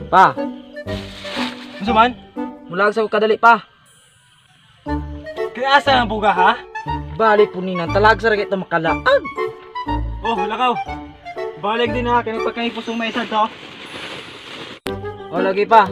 Pa, Unsa man? mulag sa kadali pa. Kaya asa ang buga ha? Bali po ni nang talag sa ragit na makalaag. Oh, lakaw. Balik din ha, kani pagkahipos ng maisa to. O lagi pa.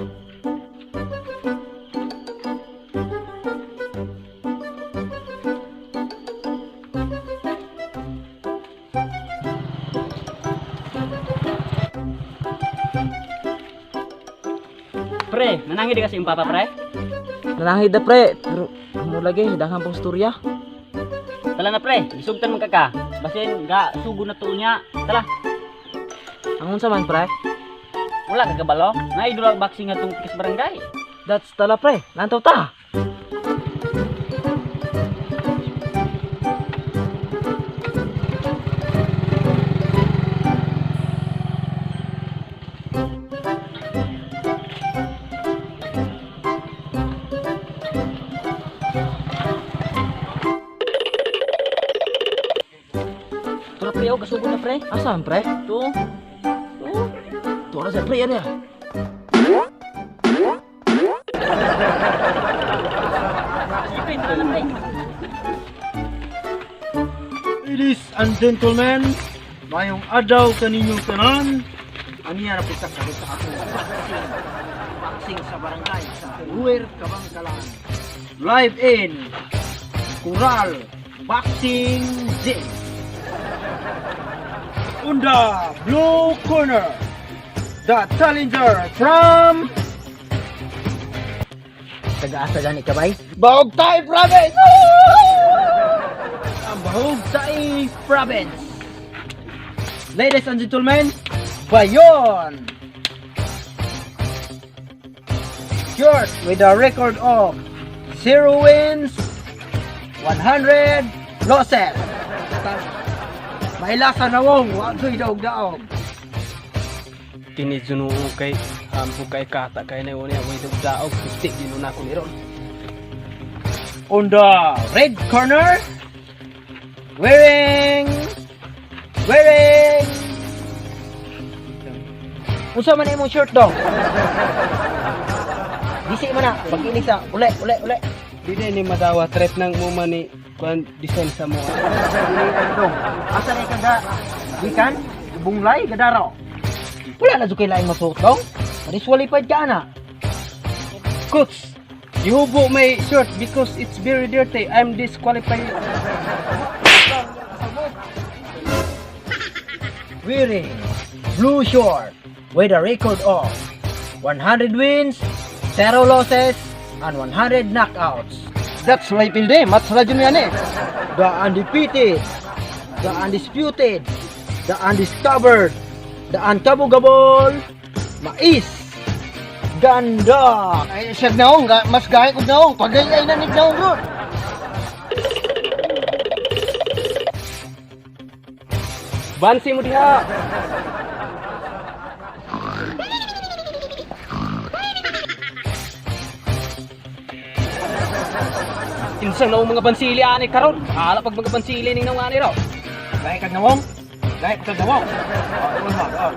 Pre, nanangid kasi yung papa, pre. Nanangid na pre, pero amo lagi daghan pong storya. Tala na, pre. Gisugtan man ka ka. Basin, ga, sugo na to niya. Tala, Ang unsa man pre? wala ka kabalo. Naidula boxing nga tong tikas barangay. That's tala pre, lantaw ta. Tara, pre, oh, gasugo na, pre. Asa man pre? To. To. Tuwa na sa pre ano ya. Sige, pre, tara na, pre. Ladies and gentlemen, mayong adlaw kaninyong tanan. Aniya na pita ka sa ako. Boxing. Boxing sa barangay sa Ruwer Kabangkalan. Live in Kural Boxing Gym. Unda Blue Corner. The challenger from Taga-asa gani ka bay? Baogtay Province! Ang Baogtay Province. Ladies and gentlemen, Bayon! Short with a record of 0 wins, 100 losses. Mailasa na wong, wag daog-daog. Kini juno kay ampo kay kata kay na unya way daog gusti gino na ko ni ron. On the red corner, wearing, wearing, Unsa man imong shirt dong? Disi mo na, pag-inig sa ule ule ule. Di na ni madawa trip nang mo man ni kuan design sa mo. Dong, asa na ka ga? Gikan? Bunglay gadaro. Wala na jud kay laing masuot dong. Disqualified ka ana. Coach, ihubo my shirt because it's very dirty. I'm disqualified. Wearing blue short with a record of 100 wins, 0 losses, and 100 knockouts. That's why pilde, match ra jud yan eh. The undefeated, the undisputed, the undiscovered, the unkabugable, Mais Ganda! Ay, siya naong, mas gaya ko naong. Pagay ay nanig naong ron. Bansi mo diha. Insang naong mga bansili ani karon. Ala pag mga bansili ning naong ani raw. Gaya kag nawong? Gaya kag nawong? Oh, oh, oh.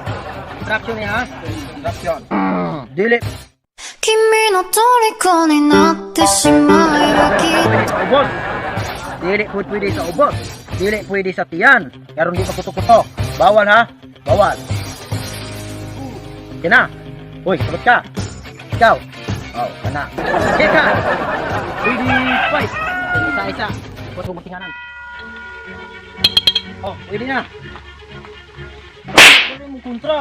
Instruction niya ha? Instruction. Dili 君の虜になってしまえばきっと pwede sa ubos. Dili po pwede sa ubos. Dili pwede sa tiyan. Karon di pa kuto-kuto. Bawal ha? Bawal. Kina. Uy, sabot ka. Ikaw. Oh, kana. Kita. Ready, fight. Isa-isa. Huwag mo matinganan. Oh, pwede na. Pwede mo kontra.